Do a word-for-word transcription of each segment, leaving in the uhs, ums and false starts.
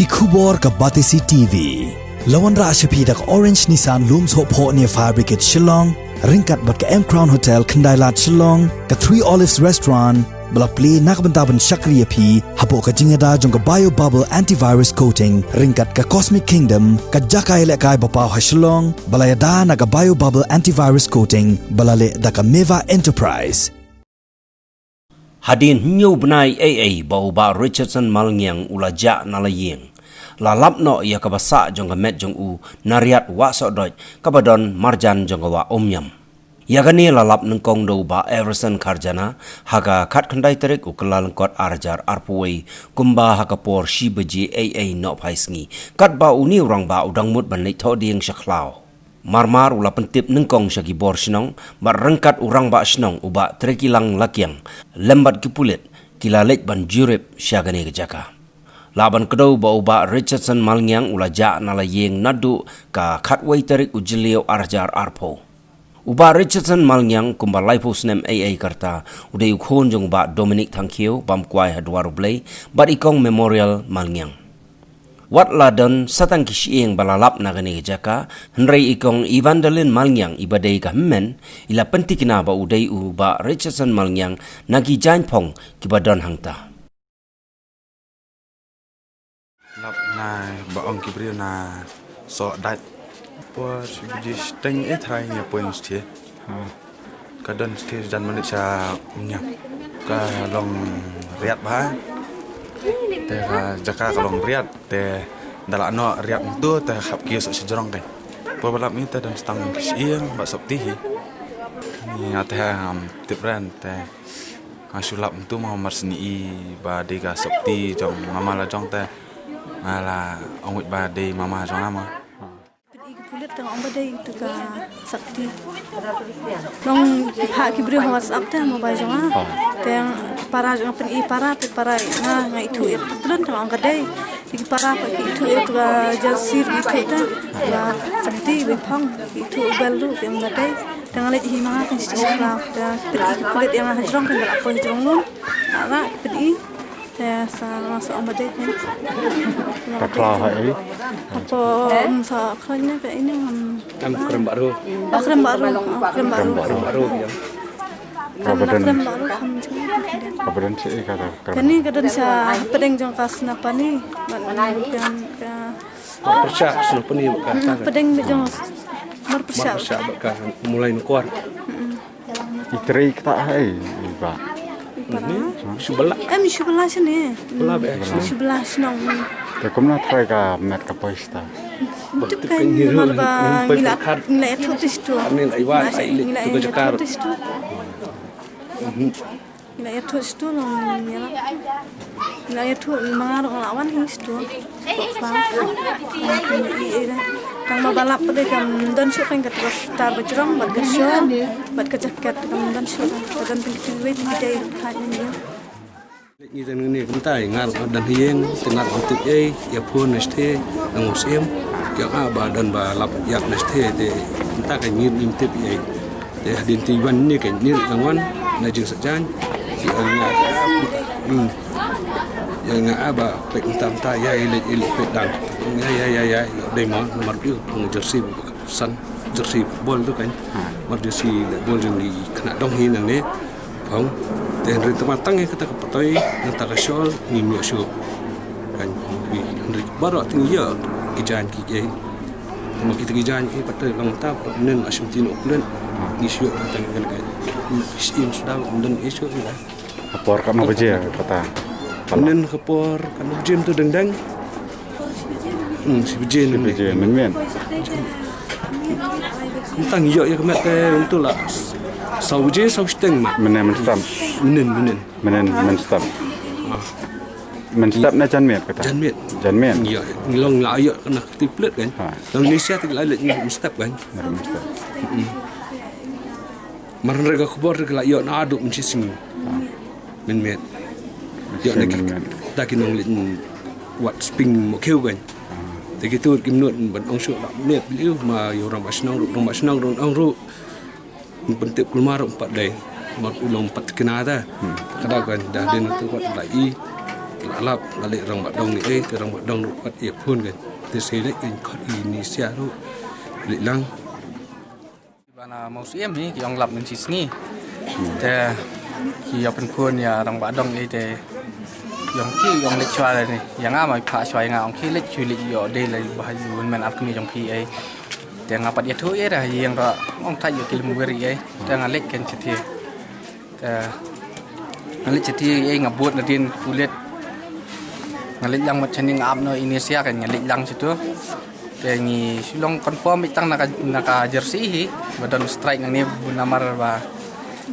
Ki khubor ka Batesi T V. La wanrah sha phi da ka Orange Nissan Lum Sohphoh near Fire Brigade Shillong, ryngkat bad ka M Crown Hotel Khyndailad Shillong, ka Three Olives Restaurant, ba la plie na ka bynta ban shakri ïa phi hapoh ka jingïada jong ka Bio Bubble Antivirus Coating, ryngkat ka Cosmic Kingdom, ka jaka ïalehkai ba paw ha Shillong, ba la ïada na ka Bio Bubble Antivirus Coating, ba la leh da ka Meva Enterprise. Hadien hynñiew bnai ei ei ba u Bah Richardson Malngiang u la jah na la ïing, la lap noh ïa kaba sah jong ka met jong u na Riat Wahsohdoit kaba don marjan jong ka Wah Umñiam. Ïa kane la lap nyngkong da u Bah Everson Kharjana ha ka khatkhyndai tarik u Kyllalyngkot ar hajar arphew wei, kumba ha ka por shi baje ei ei nohphai sngi, katba une u rangbah u dang mut ban leit thohdieng sha khlaw. Marmar u la pyntip nyngkong sha ki bor shnong bad ryngkat u rangbah shnong u Bah Trekilang Lakiang lem bad ki pulit, ki la leit ban jurip sha kane ka jaka. Lah ban kdew ba u Bah Richardson Malngiang u la jah na la ïing naduh ka khatwei tarik u Jylliew ar hajar arphew. U Bah Richardson Malngiang kumba laiphew snem ei ei ka rta, u dei u khun jong u Bah Dominic Thangkhiew, bam kwai ha Dwar U Blei, bad i Kong Memorial Malngiang. Wat la don satang ki shyieng ba la lap na kane ka jaka, hynrei i Kong Evangeline Malngiang iba dei ka hynmen, i la pynthikna ba u dei u Bah Richardson Malngiang na ki jaiñphong kiba don hangta. Lap na ba ong ki briew na Sohdait. Por shi baje shiteng eh tharai nga poi shatei. Ka don shatei jan manit sha Umñiam. Ka long riat bha. Te ka jaka ka long riat, te da lah noh riat mynta te hap kiew sha jrong kai. Por ba lap ngi te don stang shyieng bad sopti hi. Ngi nga te ha ngam tip ren te nga shu lap mynta ma mar sni i ba dei ka sopti jong mama la jong te nga la ong wit ba dei mama jong nga ma. Pynïaid ki pulit te nga ong ba dei tu ka sakti. Nong ha ki briew ha WhatsApp te mo bai jong nga. Te para jong nga pynïaid para te para nga nga ithuh ïa ka patlun te nga ong ka dei. Te ki para pat ki ithuh ïa ka jersey ki ithuh te. Ka sakti bai phong ki ithuh u bel ruh ki ong ka dei. Te nga leit hi ma nga kan shisha te pynïaid ki pulit ïa nga ha jrong kan da la poi ha jrong lum. Ara pynïaid. Te sa nga sa ong ba dei kan. Ka khlaw ha i. Hapo um sa khlaw ne ka ini ngam. Am krem baru. Oh, krem baru. Oh, krem baru. Krem baru. Baru ya. Ka ba don. Krem baru kam jeng. Ka ba don si ka da krem. Kani ka don sa pedeng jong ka Senapati. Ban kan ka. Percha Senapati ka. Hmm, pedeng jong mar percha. Mar percha ka mulai nukor. Hmm. I trei kata hai i ba. I para. Shu bala. Em shu bala sini. Bala be. Shu bala shnong. Te kumna trei ka met ka poi shatei. Tip kan mar ba ngila ngila ethu tistu. Amin ai wa ai li tu ka jakar. Ngila ethu tistu long ngila. Ngila ethu manga rong la wan hi tistu. Tang ma ba lap pade kam don shuh kan ka tu ka star ba jrong bad ka shawl bad ka jacket kam don shuh ka don pynki tu wei pynki dei ka ni. Ngi dang ni kumta ngar ka don hieng te ngar ka tip ei ïa phone ne shtei nang u sim. Ki ong a ba don ba lap ïa ne shtei te kumta ka ngim im tip ei. Te hadien te wan ni ka ni ka wan na jingsajan. Ki ong nga. Hmm. Ïa nga a ba pek mynta mynta ïa ïa ïa pek dang. Ïa ïa ïa ïa dei ma namar phi pung jersey san jersey football tu kan. Mar jersey football jong ngi kena dong hi nangne. Pung te hynrei te ma tang ïa kata ka patoi nangta ka shawl ngim ïoh shuh. Kan hynrei baroh te ngi ïoh ki jan ki ei. Te ma kita ki jan ki patoi long ta mynnin ma shim tin u plen. Ngi shuh kata kan kan. Ngi shuh shuh da mynnin ngi shuh da. Ka por katno baje kata? Nen ka por katno baje mynta dang dang. Hmm, shi baje nen. Shi baje mynmiet. Tang ïoh ïa ka met te mynta la saw baje saw shiteng ma. Mynne mynstep. Mynne mynne. Mynne mynstep. Mynstep ne janmiet kata? Janmiet. Janmiet. Ïoh ngi long la ïoh na ka ti plet kan. Long ni sia ti la mynstep kan. Mynstep. Mar hynrei ka khubor te ka la ïoh naduh mynshisngi. Mynmiet. Ïoh na ki da ki nongleit wat spring mo khiew kan. Te ki tur kim nud ban ong shuh la miet liu ma ïoh rangbah shnong ruh rangbah shnong ruh ong ruh. Pyntip kulmar ruh pat dei. Mar u long pat kina da. Ka da kan da den tu wat la i. La Lap la leh rangbah dong ni ei, te rangbah dong ruh pat ïa phone kan. Te se leh kan khot i ni sia ruh. Leh lang. Ba na Mawsiem hi ki ong lap ngan shi sngi. Te ki ïa pynphone ïa rangbah dong ei te ïa ong ki ïa ong leit shuwa ni. Ïa nga ma i phah shuwa ïa nga ong ki leit shu leit ïoh dei la ba yu men ar kmie jong phi ei. Te nga pat ïathuh ïa da ïa ong thait ïa ki lem wir ei. Te nga leit kan shatei. Te nga leit shatei ei nga bud nadien pulit. Nga leit lang mat shane nga ap noh i ni sia kan nga leit lang shatei. Te ngi shu long confirm beit tang na ka, na ka jersey hi ba don strike nangne bun namar ba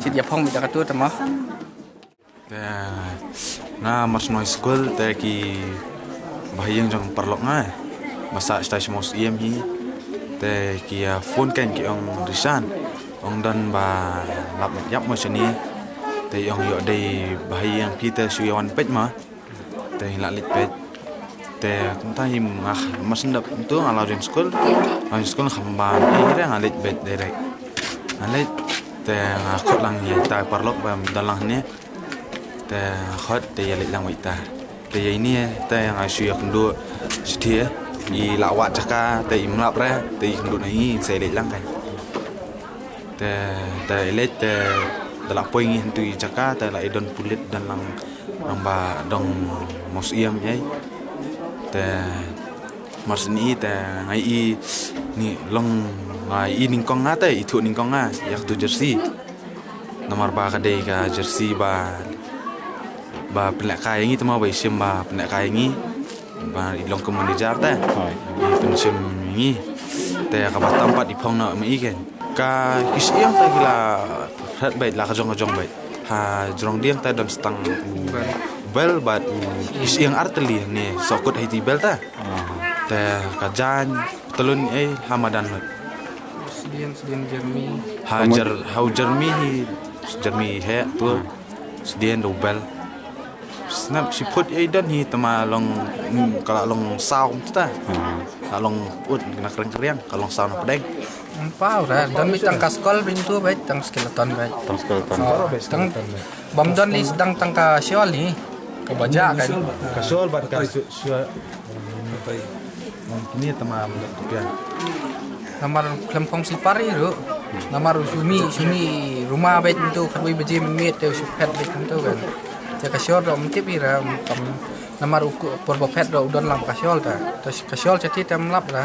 shit ïa phong beit da katu te ma. Te nga mar shu noh skul te ki bahaïing jong paralok nga ba sah shatai sha Mawsiem hi. Te ki ïa phone kan ki ong Rishan ong don ba lap met ïap mo shane. Te ong ïoh dei bahaïing phi te shu ïa wan peit ma. Te hi la leit peit. Te kumta hi nga mar shu dep tu nga la join skul. Nga join skul kham ba hi re nga leit peit direct. Nga leit te nga khot lang ïa ta paralok ba don lang ne. Te nga khot te ïa leit lang wei ta. Te ïa ini te nga shu ïa kynduh shatei i la wad jaka te i mlap re te i kynduh na i se leit lang kai. Te te i leit te da la poi ngi hantu i jaka te la i don pulit don lang rangbah dong Mawsiem ei. Te mar sini te nga i ni long nga i nyngkong nga te i thuh nyngkong nga ïa katu jersey. Namar ba ka dei ka jersey ba ba pynlehkai ïa ngi te ma ba i shim ba pynlehkai ïa ngi. Ba i long kum manager te. Hoi. I pynshim ïa ngi. Te kaba tam pat i phong na ma i ken. Ka ki shyieng te ki la phet beit la ka jong ka jong beit. Ha jrong dieng te don stang u bel bad u ki shyieng artylli ne sokut ha iti bel te. Te ka jan telun ei ha madan lut. Sdien sdien jermi. Ha jer ha u jermi hi jermi he tu sdien do bel. Snap siput ei don hi tama long mm, kala long saw kumta. La long ut na kring kring ka long saw na pedeng. Pau ra don mi tang ka skol bin tu bai tang skeleton bai. Tang skeleton. Bam don li sedang tang ka shol hi. Ka baja kan. Ka shol bad ka shol. Ni tama mlak tupian. Namar klem phong slipar hi ru. Namar u sumi sumi ruma beit tu khatwei baje mynmiet te u shu phet beit tu kan. Te ka shol ro mtip hi ra kam namar u por ba phet ro u don lang ka shol ta. Ta ka shol chati tam lap ra.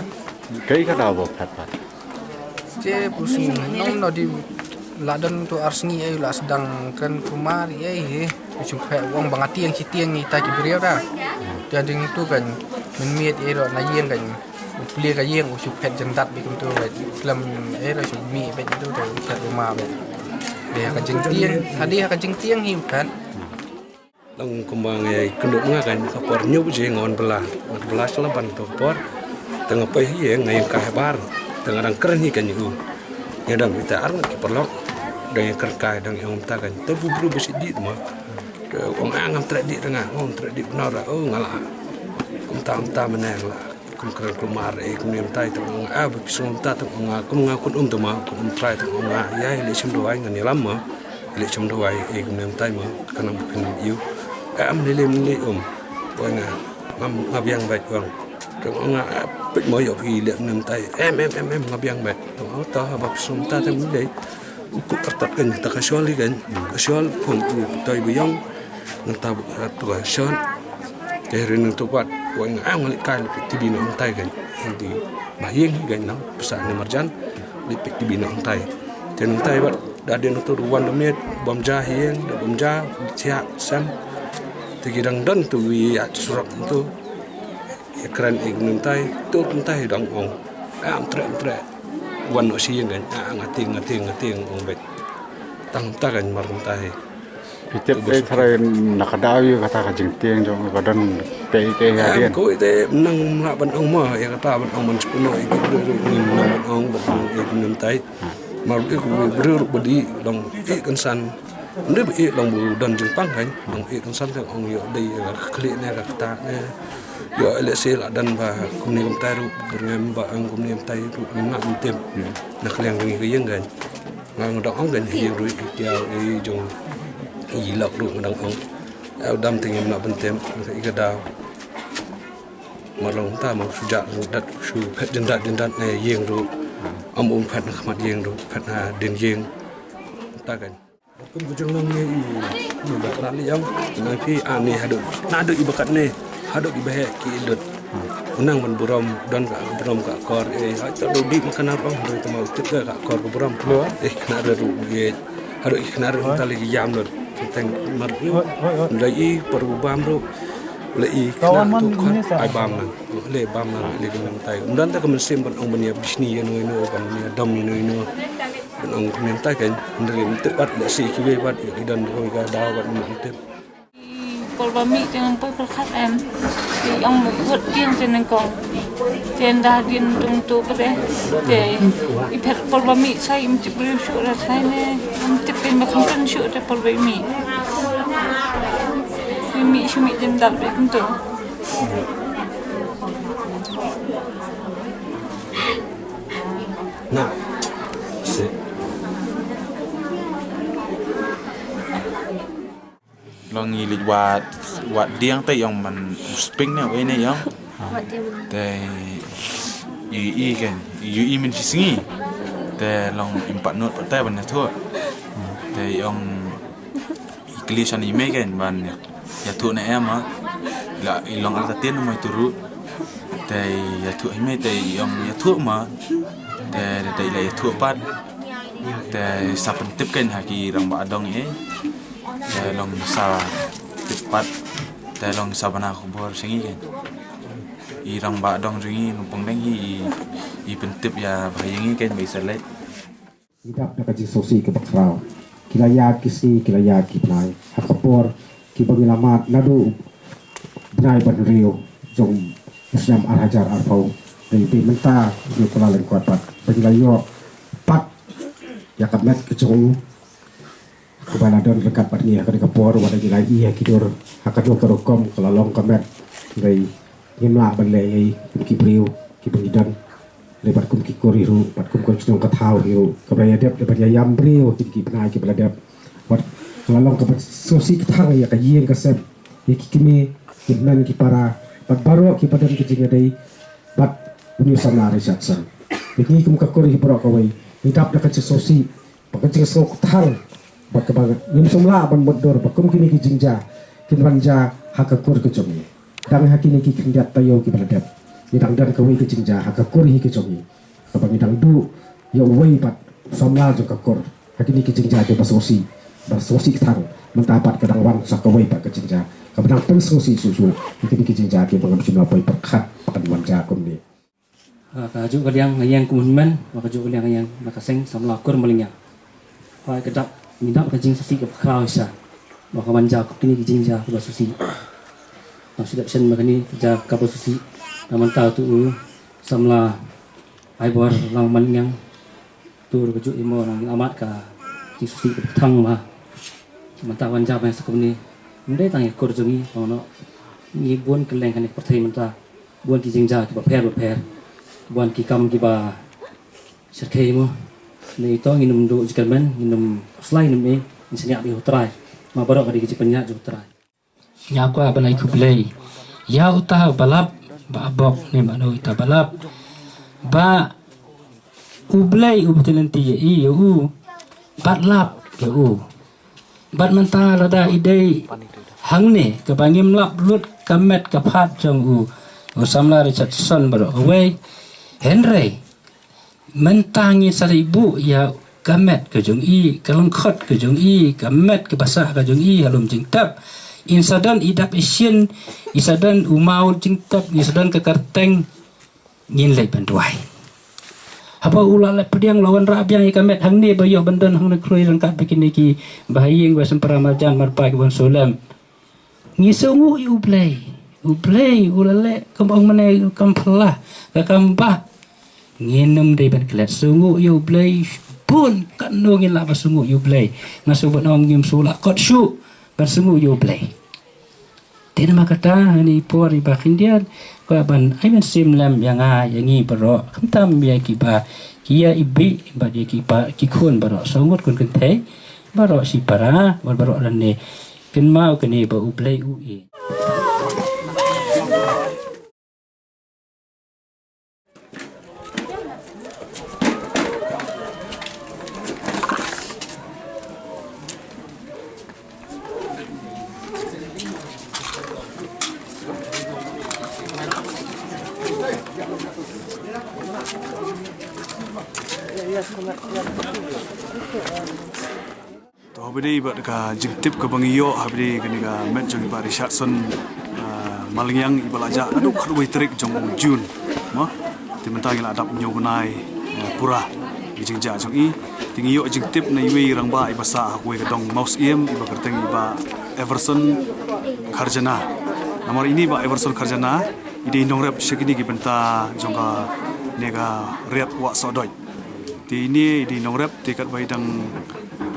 Kai ka da ba phet pat. Te pusu nong no di la don tu ar sngi ei la sedang kan kumar ei he. Shu phet wang bang atiang sitiang ni ta ki briew da. Te ding tu kan mynmiet ei ro na ïeng kan. U plie ka ïeng u shu phet jendat bi kum tu kan. Klem ei ro shu mi beit tu te u phet ruma beit. Dei ha ka jingtiang, ha dei ha ka jingtiang hi u phet. Long kumba nga ïa kynduh nga kan ka por hynñiew baje nga wan bylla. Nga bylla sha Laban tu ka por. Te nga poi ha ïing nga ïeng kai ha bar. Te nga dang kren hi kan ïa u. Nga dang ita ar ngut ki paralok. Dang ïa kren kai dang ïa ong mynta kan. Te bu briew ba shu dih ma. Te ong ah ngam treh dih te nga ngam treh dih bynta ra. Oh nga la. Kumta kumta mynne nga la. Kum kren kulmar eh kum niam tai tang ong ah ba ki sngewthuh tang ong ah kum nga kun um tang ma kun um trai tang ong ah ïa ïa leh shim duwai ngan ïalam ma ïa leh shim duwai eh kum niam tai ma ka nam ba kin ïu eh am leh leh leh um ong ah ngam nga biang bait ong tang ong ah pek ma ïoh phi leh niam tai em em em em nga biang bait tang ong ta ba ki sngewthuh tang leh u kuk artat kan ta ka shol hi kan ka shol phong u tai ba ïong ngan ta ba tu ka shol. Te rin nang tu pat wang ang li kai li pik tibi nang tai kan. Di ba yeng hi kan nang pesa ni marjan li pik tibi nang tai. Te nang tai bat da de nang tu wan da met bam ja hieng da bam ja tia sem. Te ki dang don tu wi ya surok tu. Ya kran ik nang tai tu nang tai dang ong. Am tre am tre. Wan no si yeng kan ang ating ating ating ong bet. Tang ta kan mar nang tai. Phi tip ei tharai na ka daw ïa kata ka jingtieng jong ka don pei te ha Em dien. Ko ite nang na ban ong ma ïa kata ban ong ban sekuno ïa ki briew ruh ngi nang ban ong ban ong ïa ki nang tai. Mar ïa ki briew ruh ba dih dang ïa kan san. Nda ba ïa dang bu don jingpang kan dang ïa kan san kan ong ïa dei ïa ka khlieh ne ka kata ne. Ïa leh se la don ba kumne kumtai ruh ba ngam ba ong kumne kumtai ruh ngi ma ym tip. Na kliang ngi ka ïeng kan. Nga nga dang ong kan hi ruh i kiaw i jong i lok ruh nga dang ong. Ïa u dam te ngim lah ban tip, i ka daw. Mar long ta mar shu jah ruh dat shu phet jyndat jyndat na ïing ruh. Am um phet na khmat ïing ruh, phet na dien ïing. Ta kan. Kum ka jong nang ne i, ni ba kra li jong. Nang ki ani haduh, naduh i bakat ne, haduh i baheh ki idut. Unang ban burom, don ka burom ka kor, eh, ha ta do di ma kana rong, do ta mau tip ka kor ka burom. Eh, kana re ru, eh, haduh i kana re ru tali ki jam lut. Teng mar ru. Lai i paru bam ru. Lai i kana tu khat ai bam nang. Lai bam nang, lai ki nang tai. Undan ta ka mynsiem ban ong ban ïa bishni ïa no ïa no, ban ïa dom ïa no ïa no. Ban ong kumne mynta kan, hynrei mynta pat da si kiwei pat ïa ki don ruh ka daw pat mynta. Por ba mih te ngan poi pyrkhat em. Te ong mut hut tiang te nyngkong. Te nda dien tung tu pade. Te i phet por ba mih sai im tip briew shuh da sai ne. Im tip pin ba kham tun shuh te por ba mih. Mih shu mih dien dal ba kum tu. Na. Si. Long i leit wad, wad diang te ïong man u spring ne, wei ne ïong. Wad diang. Te i, i ken, i, i min shi sngi. Te long im pat nud pat te ban ïathuh. Te ïong i kylli shan i mei ken ban ïathuh ne em ma. La i long artatien mo i turu. Te ïathuh i mei te ïong ïathuh ma. Te, te, te la ïathuh pat. Te sa pyntip ken ha ki rangbah dong i. Te long sa tip pat. Te long sa bana khubor sha ngi ken. I rangbah dong jong ngi Nongpyndeng hi i, i pyntip ïa ba ïa ngi ken ba i sa leit. Ngi dap da ka jingsngewsih kaba khraw. Ki la ïa ki sngi, ki la ïa ki bnai. Ha ka por kiba ngi la mad naduh bnai ba hynriew jong u snem ar hajar arphew. Dei, dei mynta ngi la lyngkot pat ba ngi la ïoh pat ïa ka met ka jong u. Kaba la don ryngkat bad ngi ha kane ka por, wat la ngi la ïoh ïa ki dur ha kano ka rukom ka la long ka met. Dei ngim lah ban leh ei kum ki briew kiba ngi don. Leh bad kum ki kur hi ruh, bad kum ka shnong ka thaw hi ruh. Kaba la ïa dep, leh bad ïa ïam briew, ki, ki bnai kiba la dep. Wat ka la long kaba sngewsih kthang ïa ka ïing ka sem. Ïa ki kmie, ki hynmen ki para, bad baroh kiba don ka jingïadei bad une u samla Richardson. Ïa ngi kum ka kur hi baroh kawei, ngi dap da ka jingsngewsih, bad ka jingsngew kthang, bad kaba ngim sngewlah ban mutdur, ba kum kine ki jingjia kin wan jia ha ka kur ka jong ngi. Dang ha kine ki khyndiat taïew kiba la dep, ngi dang don kawei ka jingjia ha ka kur hi ka jong ngi. Kaba ngi dang duh ïa uwei pat u samla jong ka kur ha kine ki jingjia kiba sngewsih, ba sngewsih kthang. Mynta pat ka dang wan sa kawei pat ka jingjia kaba dang pynsngewsih shuh shuh. Ha kine ki jingjia kiba ngam shym la poi pyrkhat ba kan wan jia kumne. Ah, kajuh ka liang nga ïeng kum u hynmen, bad kajuh ka liang nga ïeng na ka seng samla kur Malingyang. Hooid, ka dap, ngi dap ka jingsngewsih kaba khraw shisha. Ba ka ban jia kum kine ki jingjia kiba sngewsih. Nang shu dep shen ba kane ka jia kaba sngewsih. Na mynta utu u samla Aibor Lang Malingyang. Utu ruh kajuh ïa mo nang ïa amat ka jingsngewsih kaba kthang ma. Mynta ban jia ban sa kumne. Ym dei tang ïa ka kur jong ngi, tang noh. Ngi bun kylleng kane ka pyrthei mynta. Bun ki jingjia kiba pher bapher. Bun ki kam kiba shyrkhei mo. Ngi to ngin ym duh jingkyrmen, ngin ym khuslai, ngin ym ei, ngin shaniah bad U Trai. Ma baroh ka dei ka jingpynïaid jong U Trai. Nga kwah ban ai khublei ïa uta uba lap, ba bok ne mano uta uba lap. Ba U Blei u ba tylli ïa i ïa u. Bad lap ïa u. Bad mynta lada i dei hangne kaba ngim lap lut ka met ka phad jong u, u samla Richardson baroh kawei. Hynrei mynta ngi sa leit buh ïa ka met ka jong i, ka lyngkhot ka jong i, ka met kaba sah ka jong i ha lum jingtep. In sa don i dap i shin, i sa don u maw jingtep, i sa don ka kyrteng. Ngin leit ban duwai. Haba u la leh pdiang, la wanrah biang ïa ka met hangne ba ïoh ban don hangne khrui ryngkat bad kine kiba ha ïing, ba sempra marjan marpa kiba wan shu lem. Ngi sngewnguh ïa U Blei. U Blei u la leh kumba ong mynne, kam phylla ka kam bah. Ngin ym dei ban klet, sngewnguh ïa U Blei. Bun katno ngin lah ban sngewnguh ïa U Blei. Nga shu ban ong ngim shu lah kot shuh ban sngewnguh ïa U Blei. Te namar kata, ha kane i por iba khyndiat, kwah ban ai mynsiem lem ïa nga, ïa ngi baroh, khamtam ïa kiba ki ïa ibih bad ïa kiba ki khun baroh, saw ngut khun kynthei baroh shipara bad baroh lane. Kynmaw kane ba U Blei u ïeit. To, haba ïadei bad ka jingtip kaba ngi ïoh, haba ïadei kane ka met jong i Bah Richardson, ah, Malngiang, iba la jah naduh khatwei tarik jong June, mo. Te mynta ngi la dap hynñiew bnai, eh, pura ki jingjia jong i. Te ngi ïoh jingtip na iwei i rangbah iba sah ha kawei ka dong Mawsiem, iba kyrteng i Bah Everson Kharjana. Namar ine i Bah Everson Kharjana i dei nongrep sha kine ki bynta jong kane ka riat Wah Sohdoit. Te ine i dei nongrep, te katba i dang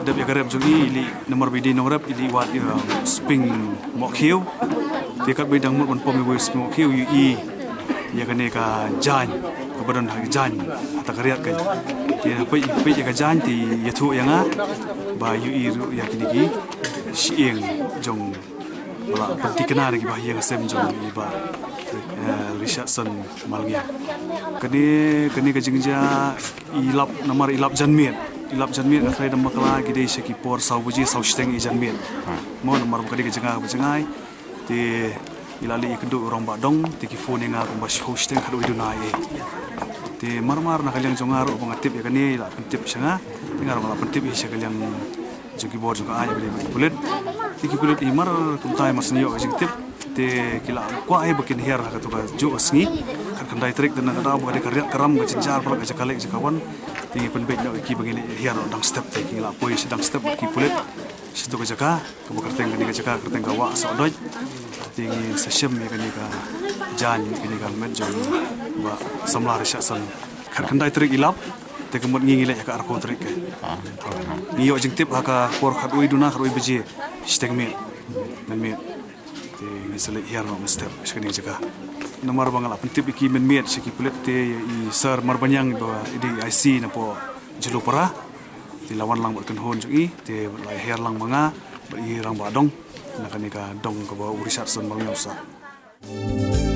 dep ïa ka rep jong i, i leit, namar ba i dei nongrep, i leit wad ïa u spring mohkhiew. Te katba i dang mut ban pom ïa u spring mohkhiew, i ïohi ïa kane ka jaiñ kaba don ha ka jaiñ, ha ta ka riat ka. Te haba i peit ïa ka jaiñ, te i ïathuh ïa nga ba i ïohi ruh ïa kine ki shyieng jong ba la pynthikna da kiba ha ïing ha sem jong i Bah, eh, Richardson Malngiang. Kane, kane ka jingjia i lap, namar i lap janmiet. I lap janmiet, nga tharai da bakla ki dei sha ki por saw baje, saw shiteng i janmiet. Mo, namar ba ka dei ka jingïa ba jngai. Te i la leit ïakynduh u rangbah dong, te ki phone ïa nga kumba saw shiteng khatwei duna ïa i. Te mar mar na ka liang jong nga ruh ba nga tip ïa kane, i la pyntip sha nga. Te nga ruh nga la pyntip ïa sha ka liang jong ki bor jong ka aiñ, ba dei ba ki pulit. Te ki pulit i mar kumta i mar shu ïoh ka jingtip, te ki la kwah ïa ba kin hiar ha kato kajuh ka sngi. Khatkhyndai tarik, te na ka daw ba ka dei ka riat ka ram, ka jynjar palat ka jaka leit jaka wan. Te ngi pynbeit noh ïa ki ba ngin hiar noh dang step, te ki la poi sha dang step bad ki pulit sha kato ka jaka kaba kyrteng, kane ka jaka kyrteng ka Wah Sohdoit. Te ngi sa shem ïa kane ka jaiñ, kane ka met jong Bah Samla Richardson. Khatkhyndai tarik i lap, te ka mut ngi ngi leit ha ka arphew tarik ka. Ngi ïoh jingtip ha ka por khatwei duna, khatwei baje shiteng miet, mynmiet. Te ngi sa leit hiar noh mynstep sha kane ka jaka. Namar ba nga la pyntip ïa ki mynmiet sha ki pulit, te i Sir Marbaniang ba i dei I C napoh Jyllupara, te la wan lang bad kynhun jong i, te la hiar lang ma nga bad i rangbah dong na kane ka dong kaba u Richardson Malngiang u sah.